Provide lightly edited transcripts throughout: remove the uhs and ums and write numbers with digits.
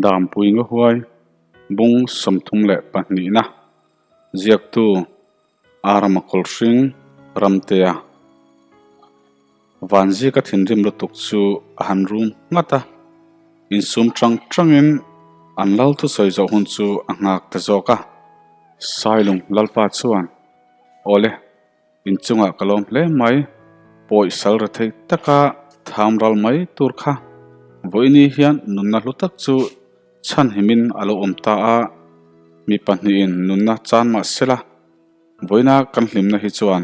Dampui Ngahuai bung 32 na ziaktu Arama Kawlhring Ramtea Vanzika thinrim lutuk chu a han rum nghat a, insum tang tangin an lal thusawi zawh hun chu a nghak ta zawk a. Sailung Lalpa chuan, Awle, inchungah ka lawm hle mai, pawi sal re thei taka tham ral mai tur kha vawiini hian nunna hlu tak chu chhanhimin a lo awm ta a, mi pahnihin nunna chan mah sela, vawiina kan hlimna hi chuan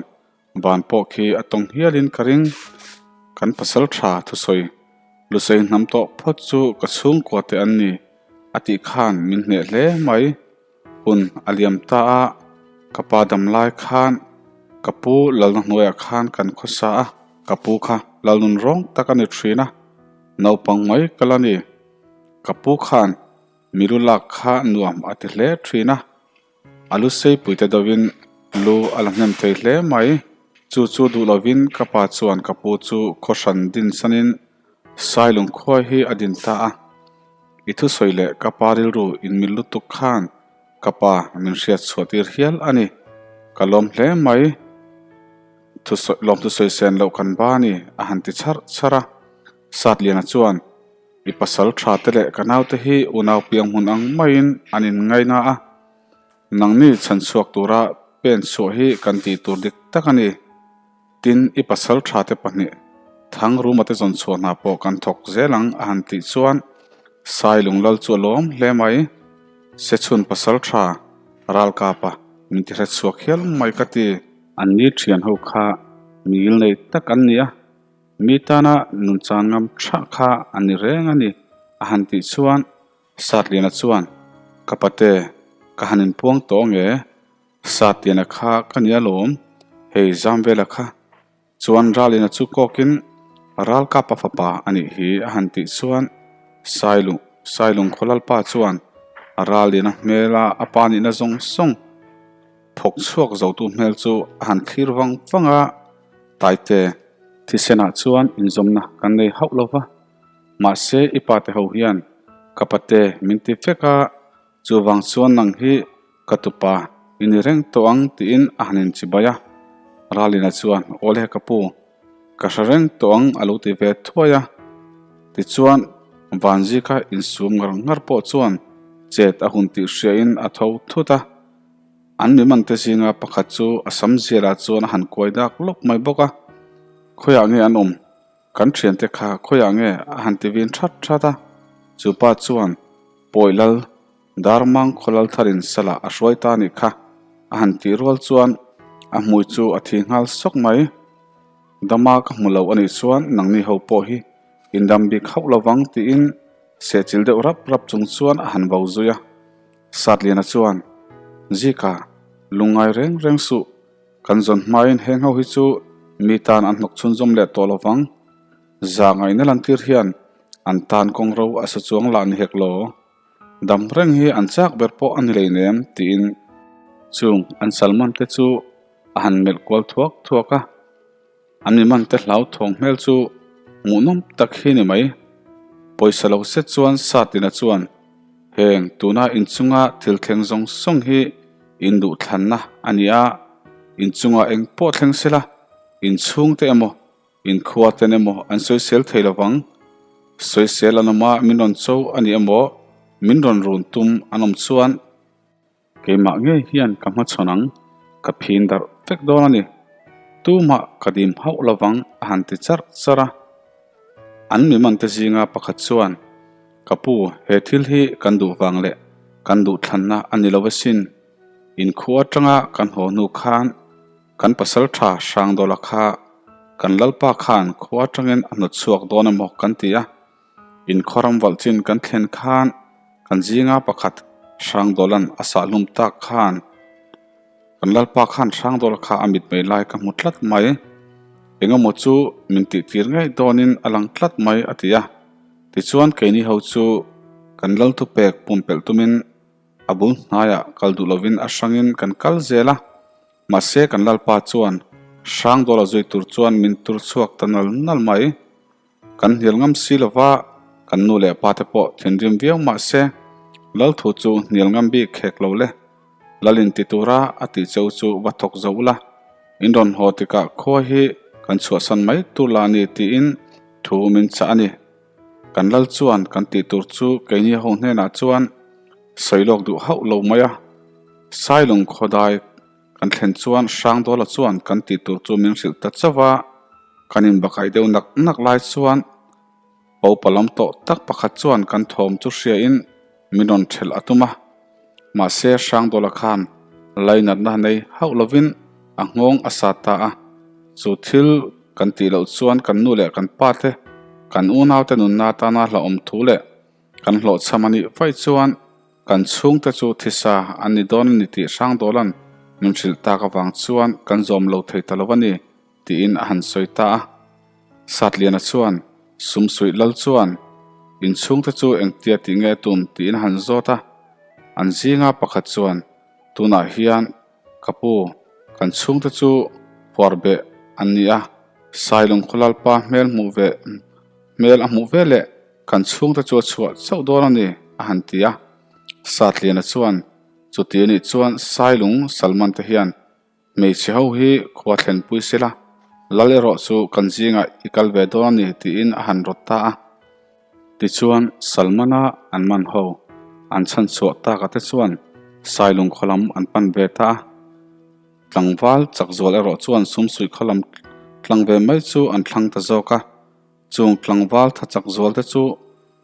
Van pawh khi a tawng hialin ka ring. Kan pasal tha thusawi Lusei hnam tawh phawt chu ka chhungkua te an ni a tih khan min hneh hle mai. Hun a liam ta a, ka pa dam lai khan ka pu lalna hnuaiah khan kan khawsa a, ka pu kha lalnun rawng tak a ni thin a, naupang mai ka la ni. Ka pu khan milu lak kha nuam a ti hle thin a. A lu seipuite deuhin lu a la hnem thei hle mai. Chu chu duh lovin ka pa chuan ka pu chu khaw hran din sanin Sailung khua hi a din ta a. I thusawi leh ka pa rilru inmil lutuk khan ka pa min hriat chhuah tir hial a ni. Ka lawm hle mai. Thusawi lawm thusawi sen loh kan ba ni a han ti chharh chharh a. Satliana chuan. I pasal tha te leh ka naute hi unau piang hmun ang maiin an inngaina a, nangni chhan chhuak tura pen chhuah hi kan tih tur dik tak a ni. Tin, i pasal tha te pahnih Thangruma te zawn chhuah hna pawh kan thawk zel ang a han tih chuan Sailung lal chu a lawm hle mai. Sechhun pasal tha Ralkapa min ti hre chhuak hial mai ka ti. Anni thian ho kha mil nei tak an ni a. Mi tana nunchan ngam thah kha a ni reng a ni, a han tih chuan Satliana chuan, Ka pate, ka han inpuang tawh nge? Satliana kha ka ni alawm, hei Zamvela kha chuan Ralina chu kawkin Ralkapa fapa a nih hi, a han tih chuan Sailung Sailung Khawlalpa chuan Ralina hmela a pa nihna zawng zawng phawk chhuak zotu hmel chu a han thlir vang vang a. Taite, thisenah chuan inzawmna kan nei hauh lo va, mahse i pate ho hian ka pate min ti vek a, chuvang chuan nang hi ka tupa i ni reng tawh ang tiin a han inchibai a. Ralina chuan, Awle ka pu, ka hre reng tawh ang a lo ti ve thuai a. Tichuan, Vanzika insum ngar ngar pawh chuan chet a hun tih hriain a tho thut a. An mi man te zinga pakhat chu a sam zialah chuan a han kuai dak lawk mai bawk a, Khawiah nge an awm? Kan thiante kha khawiah nge? a han ti vin that that a. Chu pa chuan Pawi lal Darmang khawlal tharin salah a hruai ta nih kha a han tih rual chuan a hmui chu a thi nghal sawk mai. Dama ka hmu lo anih chuan nangni ho pawh hi indam bik hauh lovang tiin sehchilh deuh rap rap chung chuan a han vo zui a. Satliana chuan, Zika, lungngai reng reng suh, kan zawn hmain heng ho hi chu mi tan an hnawk chhunzawm leh tawh lovang. Za ngaihna lantir hian an tan kawng ro a sa chuang lah ni hek lo. Dam reng hi an chak ber pawh a ni leinem, tiin chung an salman te chu a han melh kual thuak thuak a. An mi man te hlauthawng hmel chu hmuhnawm tak hi ni mai. Pawisa lo set chuan Satina chuan heng tuna inchunga thil thleng zawng zawng hi in duhthlanna a ni a, inchunga eng pawh thleng sela inchhungte emaw inkhua ten emaw an sawisel thei lovang. Sawisel an awm a, min rawn cho a ni emaw min rawn run tum an awm chuan, Keimah ngei hian ka hmachhawn ang, ka phin darh vek dawn a ni. Tumah ka dim hauh lovang a han ti charh charh a. An mi mante zinga pakhat chuan, Ka pu, he thil hi kan duh vang leh kan duhthlanna a ni lo asin. Inkhua atanga kan haw hnu khan kan pasal tha Hrangdawla kha kan lalpa khan khua atangin a hnawt chhuak dawn emaw kan ti a. Inkhawram valh chin kan thlen khan kan zinga pakhat Hrangdawla'n a sahhlum tak khan kan lalpa khan Hrangdawla kha a mitmei lai ka hmu tlat mai. Engemaw chu min tihtir ngei dawnin a lang tlat mai a ti a. Tichuan keini ho chu kan lal thupek pumpelh tumin a bul hnaiah kal duh lovin a hrangin kan kal zel a. Mahse kan lalpa chuan Hrangdawla zui tur chuan min tur chhuak ta nal nal mai. Kan hnial ngam si lova, Kan nu leh pa te pawh thinrim viau mah se, Lal thu chu hnial ngam bik khek lo le. Lal in ti tura a tih cheu chu va thawk zo ula, in rawn haw tikah khua hi kan chhuahsan mai tur la a ni tiin thu min chah a ni. Kan lal chuan kan tih tur chu keini ho hnenah chuan sawi lawk duh hauh lo mai a. Sailung khawdai kan thlen chuan Hrangdawla chuan kan tih tur chu min hrilh ta chauh a, kan inbakaih deuh nak nak lai chuan Paupa lam tawh tak pakhat chuan kan thawm chu hriain min rawn ṭhelh a tum a. Mahse Hrangdawla khan lainatna nei hauh lovin a nghawng a sat ta a. Chu thil kan tih loh chuan kan nu leh kan pa te, kan unaute nunna atana hlauhawm thu leh kan hlawhchham a nih vaih chuan kan chhungte chu thisa an ni dawn a ni tih Hrangdawla'n min hrilh tak avang chuan kan zawm lo thei ta lo a ni tiin a han sawi ta a. Satliana chuan, Sumsuih lal chuan, Inchhungte chu engtia tih nge tum? tiin a han zawt a. An zinga pakhat chuan, Tunah hian ka pu, kan chhungte chu phuar beh an ni a, Sailung khawlalpa hmel hmuh ve hmel a hmuh ve leh kan chhungte chu a chhuah chauh dawn a ni, a han ti a. Satliana chuan, Chuti anih chuan Sailung Salman te hian Hmeichhe ho hi khua thlenpui se la, Lal erawh chu kan zingah i kal ve dawn a ni tiin a han rawt ta a. Tichuan Salmana an man ho an chhan chhuah taka te chuan Sailung khaw lam an pan ve ta a. Tlangval chak zual erawh chuan Sumsuih khaw lam tlang ve mai chu an thlang ta zawk a. Chung tlangval tha chak zual te chu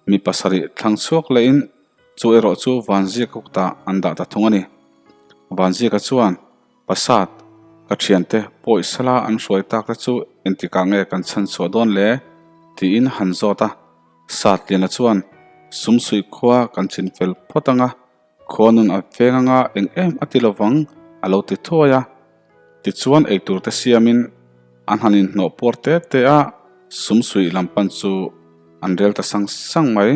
mi pasarih thlang chhuak lehin chu erawh chu Vanziaka kutah an dah ta thung a ni. Vanziaka chuan, Pasat, ka thiante pawi sala an hruai tak te chu engtikah nge kan chhan chhuah dawn le? tiin han zawt a. Satliana chuan, Sumsuih khua kan chin fel phawt ang a, khua nun a veng anga eng em a ti lovang a lo ti thuai a. Tichuan eitur te siamin an han inhnawh puar te te a, Sumsuih lam pan chu an rel ta sang sang mai.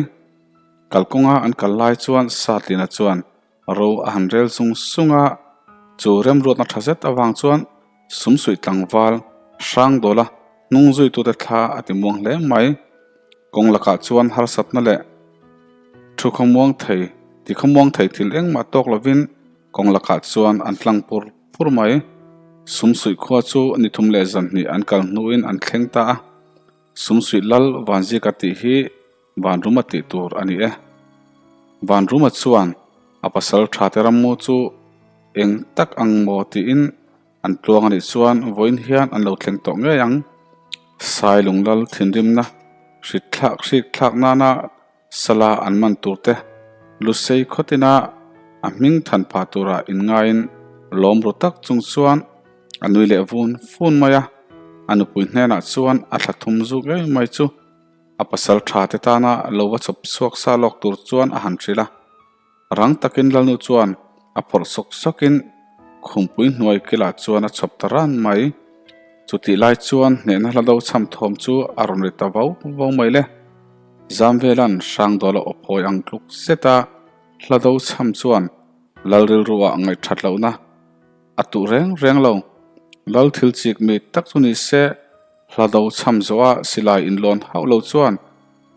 Kalkawnga an kal lai chuan Satlina chuan ro a han rel sung sung a, chu remruatna tha zet avang chuan Sumsuih tlangval Hrangdawla hnung zuitute thla a ti muang hle mai. Kawng lakah chuan harsatna leh thu khawmuang thei ti khawmuang thei thil engmah tawk lovin kawng lakah chuan an tlang pur pur mai. Sumsuih khua chu ni thum leh zanhnih an kal hnuin an thleng ta a, Sumsuih lal Vanzika tih hi Vanruma tih tur a ni e. Vanruma chuan a pasal thate rammu chu eng tak ang maw tiin an tluang a nih chuan vawiin hian an lo thleng tawh ngei ang. Sailung lal thinrimna hrit thlak hrik thlak nana sala an man tur te Lusei khawtina a hming than phah tura inngaiin lawm ru tak chung chuan a nui leh vun fun mai a, a nupui hnenah chuan a thla thum zuk ngei mai chu. A pasal tha te tana lo va chawp chhuak sa lawk tur chuan a han hrilh a. Rang takin Lalnu chuan a phawrh sawk sawkin khumpui hnuai kilah chuan a chhawp ta ran mai. Chutih lai chuan hnehna hla do chham thawm chu a rawn ri ta vau vau mai le. Zamvelan Hrangdawla awphawi ang tluk zeta hla do chham chuan Lal rilruah ngaihthat lohna a tuh reng reng lo. Lal thil chik mi tak chu ni se Hla do chham zawh a silai inlawn hauh lo chuan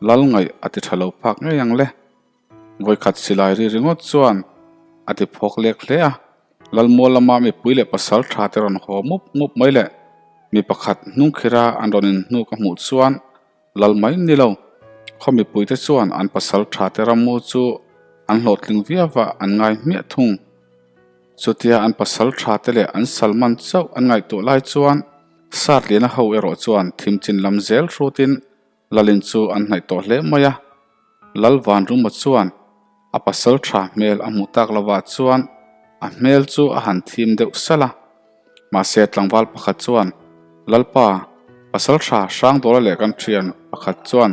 lal ngaih a ti tha lo phak ngei ang le. Vawikhat silai ri ringawt chuan a ti phawk lek hle a, Lalmual lama mipui leh pasal tha te rawn haw mup mup mai leh mi pakhat hnungkhira an rawn inhnu ka hmuh chuan lal mai ni lo. Khaw mipui te chuan an pasal tha te rammu chu an hlawhtling viau a an ngai hmiah thung. Chutia an pasal tha te leh an salman chauh an ngaihtuah lai chuan Satliana ho erawh chuan thim chin lam zel hrutin Lalin chu an hnaih tawh hle mai a. Lal Vanruma chuan a pasal tha hmel a hmuh tak lovah chuan a hmel chu a han thim deuh salh a. Mahse tlangval pakhat chuan, Lalpa, pasal tha Hrangdawla leh kan thian pakhat chuan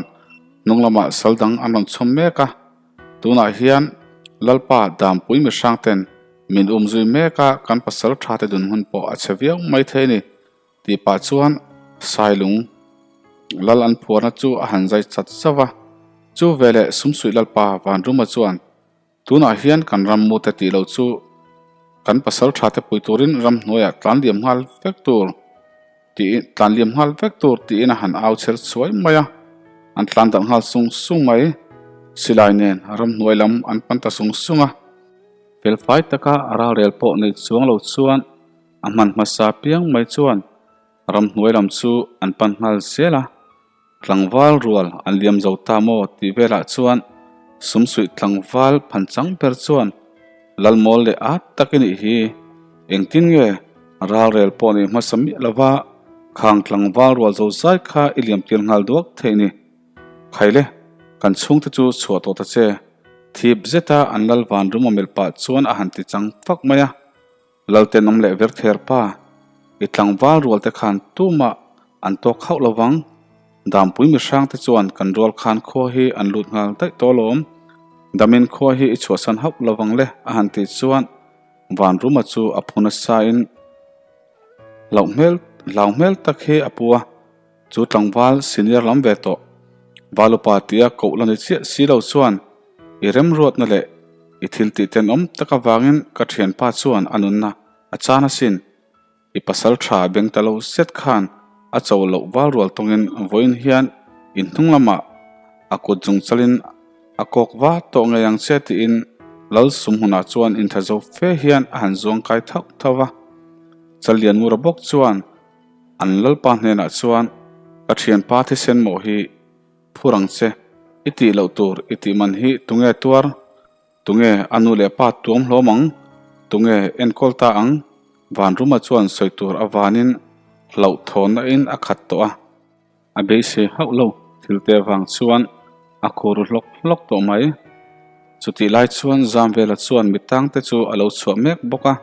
hnung lamah sal dang an rawn chhawm mek a. Tunah hian Lalpa Dampui mihrang ten min um zui mek a, kan pasal tha te dun hun pawh a chhe viau mai thei a ni tih pah chuan Sailung Lal an phuarna chu a han zai chat zauh a. Chu veleh Sumsuih Lalpa Vanruma chuan tunah hian kan ram mu te tih loh chu kan pasal tha te pui turin ramhnuaiah tlan liam nghal vek tur tiin tlan liam nghal vek tur tiin a han au chher chhuai mai a. An tlan darh nghal sung sung mai. Silai nen ramhnuai lam an pan ta sung sung a. Felfai taka ralrel pawh nei chuang lo chuan a hman hmasa piang mai chuan ramhnuai lam chu an pan nghal zel a. Tlangval rual an liam zo ta maw tih velah chuan sumsuih tlangval phan chang ber chuan Lalmawl leh at tak i nih hi, engtin nge ralrel pawh nei hmasa miah lova khang tlangval rual zo zai kha i liam tir nghal duak theih ni. Khaile, kan chhungte chu chhuah tawh ta che, thip zeta an lal vanrum a melh pah chuan a han ti chang fak mai a. Lalten awm leh ver ther pa, i tlangval rual te khan tumah an tawk hauh lo vang. Dampui mihrang te chuan kan rual khan khua hi an lut nghal daih tawh alawm. Damin khua hi i chhuahsan hauh lo vang le a han tih chuan Vanruma chu a phu nasa in hlauh hmel hlau hmel tak hi a pu a. Chu tlangval senior lam ve tawh Valupa tia koh la ni chiah si lo chuan i remruatna leh i thil tih tenawm tak avangin ka thianpa chuan a nunna a chan asin. I pasal tha beng ta lo zet khan a cho loh val rual tawngin vawiin hian in hnung lamah a kut zung chalin a kawk va tawh ngei ang che tiin Lal Sumhmunah chuan inthazo fe hian a han zuang kai thauh thauh va. Challianngura bawk chuan An lalpa hnenah chuan, Ka thianpa thisen mawh hi phur ang che, i tih loh tur i tih man hi tunge tuar? Tunge a nu leh pa tuam hlawm ang? Tunge enkawl ta ang? Vanruma chuan sawi tur avanin hlauhthawnna in a khat tawh a. A beisei hauh lo thil te avang chuan a khur hlawk hlawk tawh mai. Chutih lai chuan Zamvela chuan mitang te chu a lo chhuah mek bawk a.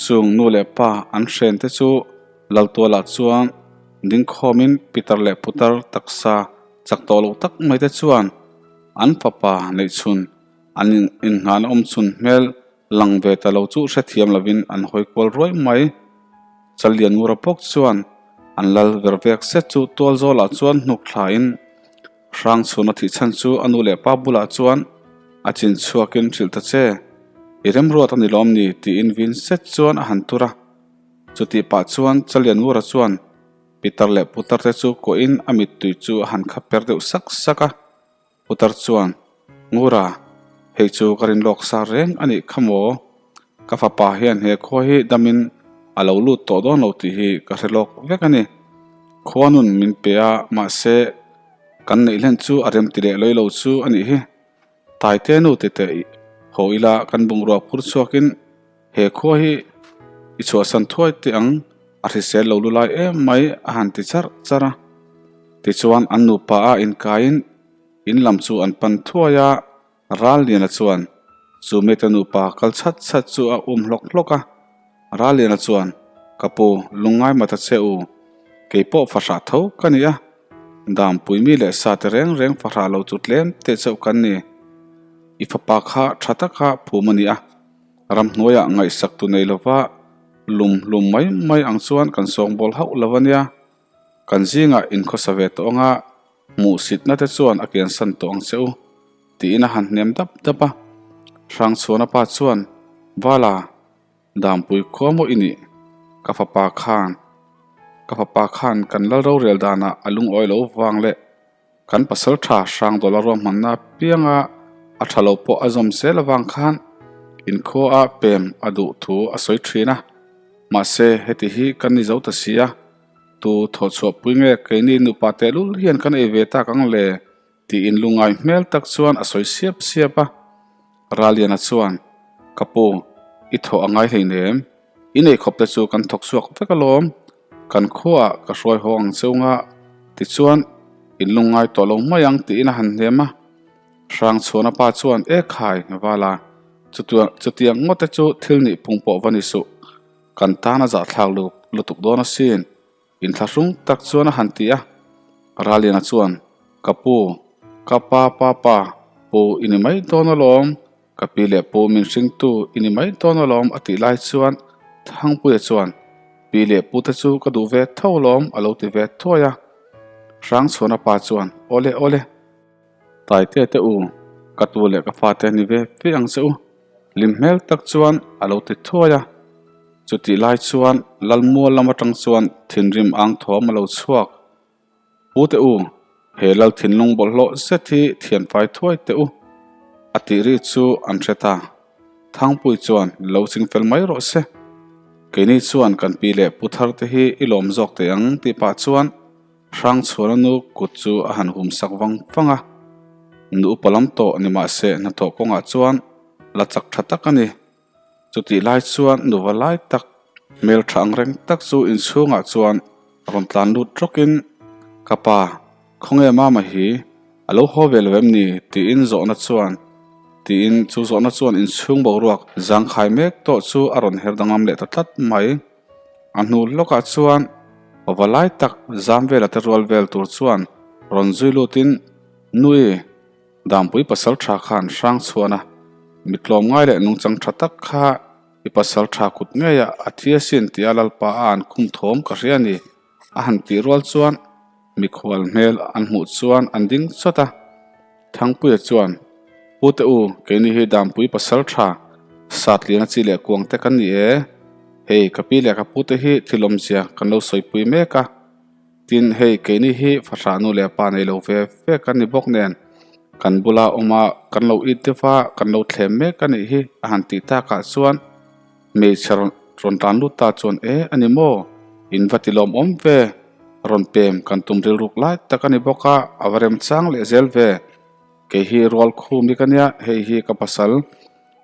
Chung nu leh pa an hren te chu Laltualah chuan dingkhawmin Peter leh Putar taksa chak tawh loh tak mai te chuan an fapa neihchhun an inngahna awmchhun hmel lang ve ta lo chu hrethiam lovin an hawi kual ruai mai. Challian Ngura bawk chuan an lal ver vek set chu tual zawlah chuan hnuk thlain Hrangchhuna thih chhan chu a nu leh pa bulah chuan a chin chhuakin hrilh ta che, i remruat a ni lawm ni tiin vin set chuan a han tur a. Chutih pah chuan Challian Ngura chuan Pitar leh Putar te chu kuahin a mittui chu a han khap per deuh sak sak a. Putar chuan, Ngura, hei chu ka rin lawk sa reng a nih kha maw? Ka fapa hian he khua hi damin a lo lut tawh dawn lo tih hi ka hre lawk vek a ni. Khua nun min pe a, mahse, kan neih hlen chu a rem ti leh lawi lo chu a nih hi. Taite nu ti teh haw ila kan bungrua phur chhuakin he khua hi i chhuahsan thuai teh ang, a hrisel lo lu lai em mai a han ti charh charh a. Tichuan an nupa a inkaiin in lam chu an pan thuai a, Ralliana chuan chu mite nupa kal chhat chhat chu a um hlawk hlawk a. Ralliana chuan, Ka pu, lungngai ma ta che u, kei pawh fahrah tho ka ni a, Dampui mi leh sa te reng reng fahrah lo chu tlem teh chauh kan ni. I fapa kha tha taka phum a ni a, ramhnuaiah ngaihsak tu nei lova lum hlum mai mai ang chuan kan sawngbawl hauh lo a nia. Kan zingah inkhawsa ve tawh anga hmuhsitna te chuan a kiansan tawh ang che u, tiin a han hnem dap dap a. Hrangchhuana pa chuan, Vala, Dampui khua maw i nih? Ka fapa khan, ka fapa khan kan lal rorel danah a lungawi lo vang leh kan pasal tha hrang dawla ruahmanna apianga a tha lo pawh a zawm zel avang khan inkhua a pem a duh thu a sawi thin a. Mahse, heti hi kan ni zo ta si a, tu thawhchhuahpui nge keini nupa tehlul hian kan ei ve tak ang le? Tiin lungngai hmel tak chuan a sawi siap siap a. Raliana chuan, Ka pu, i thawh a ngai hleinem. I nei khawp te chu kan thawk chhuak vek alawm. Kan khuaah ka hruai haw ang cheu nga, tichuan in lungngai tawh lo mai ang tiin a han hnem a. Hrangchhuana pa chuan, E khai, Vala, chutiang ngawt te chu thil nih phung pawh va ni suh. Kan tan a zahthlak lutuk dawn asin. Inthlahrung tak chuan a han ti a, Raliana chuan, Ka pu, ka pa pa pa, pu i ni mai dawn alawm, ka pi leh pu min hringtu i ni mai dawn alawm a tih lai chuan Thangpuia chuan, Pi leh pu te chu ka duh ve tho alawm a lo ti ve thuai a. Hrangchhuana pa chuan, Awle awle. Taite te u, ka tu leh ka fate ni ve fe ang che u, hlim hmel tak chuan a lo ti thuai a. Chutih lai chuan Lalmual lam atang chuan thinrim ang thawm a lo chhuak. Pu te u, He lal thinlung bawlhhlawh zet hi thianfai thuai teh u, a tih ri chu an hre ta. Thangpui chuan lo ching fel mai rawh se. Keini chuan kan pi leh pu thar te hi i lawm zawk teh ang tih pah chuan Hrangchhuana nu kut chu a han hum sak vang vang a. Nu upa lam tawh ni mahse hnathawh kawngah chuan la chak tha tak a ni. Chutih lai chuan nuva lai tak hmel tha ang reng tak chu inchhungah chuan rawn tlan lut rawkin, Ka pa, khawnge mama hi a lo haw ve lo em ni? tiin zawhna chuan tiin chu zawhna chuan inchhung boruak zangkhai mek tawh chu a rawn her danglam leh ta tlat mai. A hnu lawkah chuan va lai tak zam vela te rual vel tur chuan rawn zui lutin, Nui! Dampui pasal tha khan hrang chhuan a, mi tlawm ngai leh nungchang tha tak kha i pasal tha kut ngei a, a thi asin tia Lalpa a an khum thawm ka hria a ni, a han tih rual chuan mikhual hmel an hmuh chuan an ding chawt a. Thangpuia chuan, Pu te u, keini hi Dampui pasal tha, Satliana chi leh kuang te kan ni e, hei ka pi leh ka pu te hi thil awmzia kan lo sawipui mek a, Tin, hei keini hi fahrah nu leh pa nei lo ve ve kan ni bawk nen, kan bula awm a, kan lo it deuh a, kan lo thlem mek a nih hi a han tih takah chuan hmeichhe rawn tan lut ta chuan e a ni maw? In va ti lawmawm ve, rawn pem kan tum rilruk lai tak a ni bawk a, a va remchang leh zel ve. Kei hi rual khum hi ka nia, hei hi ka pasal,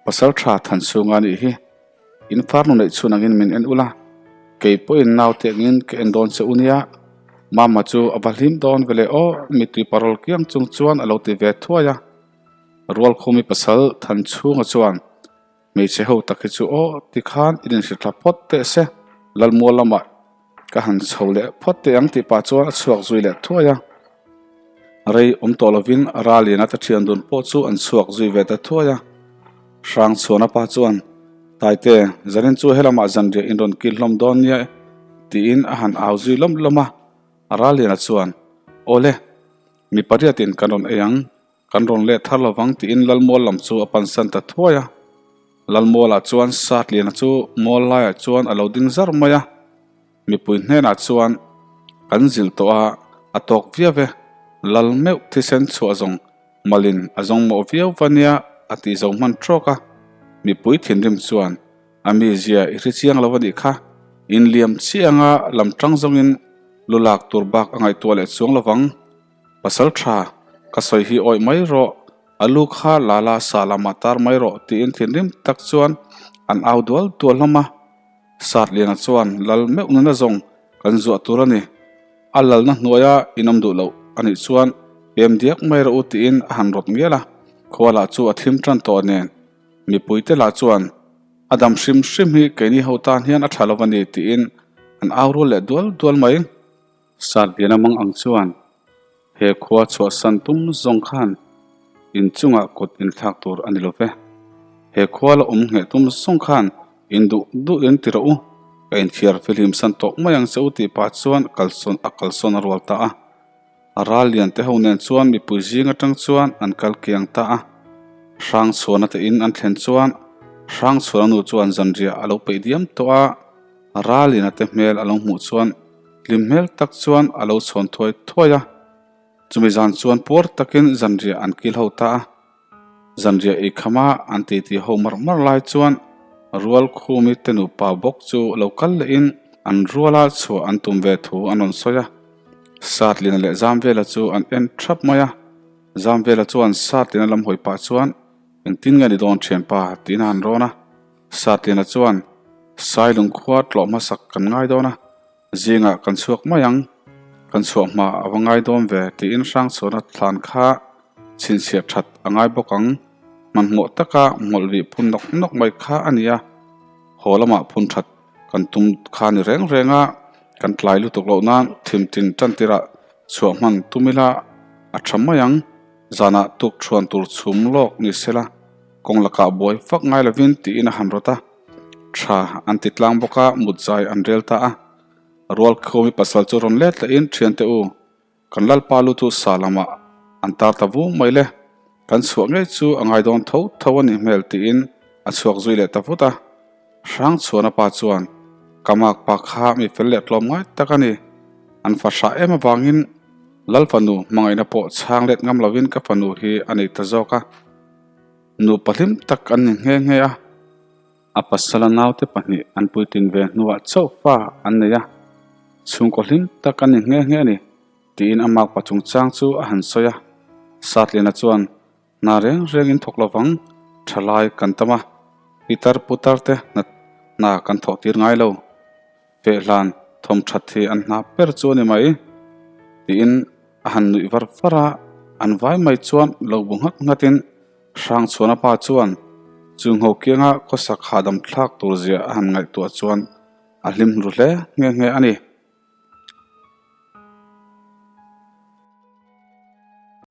pasal tha Thanchhunga a nih hi. In farnu neih chhun angin min en ula, kei pawhin naute angin ka en dawn che u nia. Mama chu a va hlim dawn ve leh aw, mittui parawl kiang chung chuan a lo ti ve thuai a. Rualkhumi pasal Thanchhunga chuan, Hmeichhe ho tak hi chu aw, tikhan in inhre tha phawt teh se, Lalmual lamah ka han chho leh phawt teh ang tih pah chuan a chhuak zui leh thuai a. Rei awm tawh lovin Raliana te thian dun pawh chu an chhuak zui ve ta thuai a. Hrangchhuana pa chuan, Taite, zanin chu helamah zanriah in rawn kil hlawm dawn nia tiin a han au zui lawm lawm a. Raliana chuan, Awle, mi pariatin kan rawn ei ang, kan rawn let thar lovang tiin Lalmual lam chu a pansan ta thuai a. Lalmualah chuan Satliana chu mual laiah chuan a lo ding zar mai a. Mipui hnenah chuan kan zilh tawh a, a tawk viau e, lal meuh thisen chhuah zawng malin a zawng mawh viau va nia a tih zo hman trawk a. Mipui thinrim chuan a mizia i hre chiang lo a nih kha, inliam chiah anga lam tang zawngin lu lak tur bak a ngaihtuah leh chuang lovang. Pasal tha, ka sawi hi awih mai rawh, a lu kha la la sa lamah tar mai rawh tiin thinrim tak chuan an au dual dual hlawm a. Satliana chuan lal meuh nuna zawng kan zuah tur a ni. A lalna hnuaia in awm duh loh a nih chuan pem diak mai rawh u tiin a han rawt ngial a. Khua lah chu a thim tan tawh nen mipuite lah chuan a dam hrim hrim hi keini ho tan hian a tha lo a ni tiin an au rual leh dual dual mai. Satliana mang ang chuan he khua chhuahsan tum zawng khan in chungah kut inthlak tur a ni lo ve. He khua la awm ngheh tum zawng khan in duh duh in ti rawh u, ka inthiar fihlim san tawh mai ang che u tih pah chuan kalsawn a kalsawn a rual ta a. A ral lian te ho nen chuan mipui zing atang chuan an kal kiang ta a. Hrangchhuana te in an thlen chuan Hrangchhuana nu chuan zanriah a lo peih diam tawh a. Ralina te hmel a lo hmuh chuan hlim hmel tak chuan a lo chhawn thuai thuai a. Chumi zan chuan puar takin zanriah an kil ho ta a. Zanriah ei khama an titi ho mar mar lai chuan Rualkhumi te nupa bawk chu lo kal lehin an ruala chhuah an tum ve thu an rawn sawi a. Satlina leh Zamvela chu an en thap mai a. Zamvela chuan Satlina lam hawi pah chuan engtin nge ni dawn thianpa tiin a han rawn a. Satlina chuan, Sailung khua tlawh hmasak kan ngai dawn a, zingah kan chhuak mai ang, kan chhuah hma a va ngai dawn ve tiin Hrangchhuana thlan kha chhinchhiah that a ngai bawk ang, hmanhmawh taka hmawlh rih phun nawk nawk mai kha a ni a, haw lamah phun that kan tum kha ni reng reng a, kan tlai lutuk loh nan thim tin tan tirah chhuah hman tum ila a tha mai ang, zanah tuk thuan tur chhum lawk ni sela. Kawng lakah buai fak ngai lovin tiin a han rawt a, tha an ti tlang bawk a, mut zai an rel ta a. Rualkhawmi pasal chu rawn let lehin thiante u, kan Lalpa lu chu sa lamah an tar ta vung mai le, kan chhuah ngei chu a ngai dawn tho tho a nih hmel tiin a chhuak zui leh ta vut a. Hrangchhuana pa chuan, Ka mak pa kha mi fel leh tlawm ngai tak a ni, an fa hrah em avangin. Lal fanu hmangaihna pawh chhang let ngam lovin ka fanu hi a nei ta zawk a, nupa hlim tak an ni nghe nghe a. A pasala naute pahnih an puitlin ve hnuah chauh fa an nei a, chhungkaw hlim tak an ni nghe nghe a ni, tiin a makpa chungchang chu a han sawi a. Satlina chuan, Hna reng rengin thawk lovang, thalai kan tam a, pitar putar te hna kan thawh tir ngai lo. Fehhlan thawm that hi an hna ber chu a ni mai, tiin a han nuih var var a, an vai mai chuan lo bu nghat nghatin Hrangchhuana pa chuan chu ngho kianga khawsak hahdam thlak tur zia a han ngaihtuah chuan a hlim ru hle nghe nghe a ni.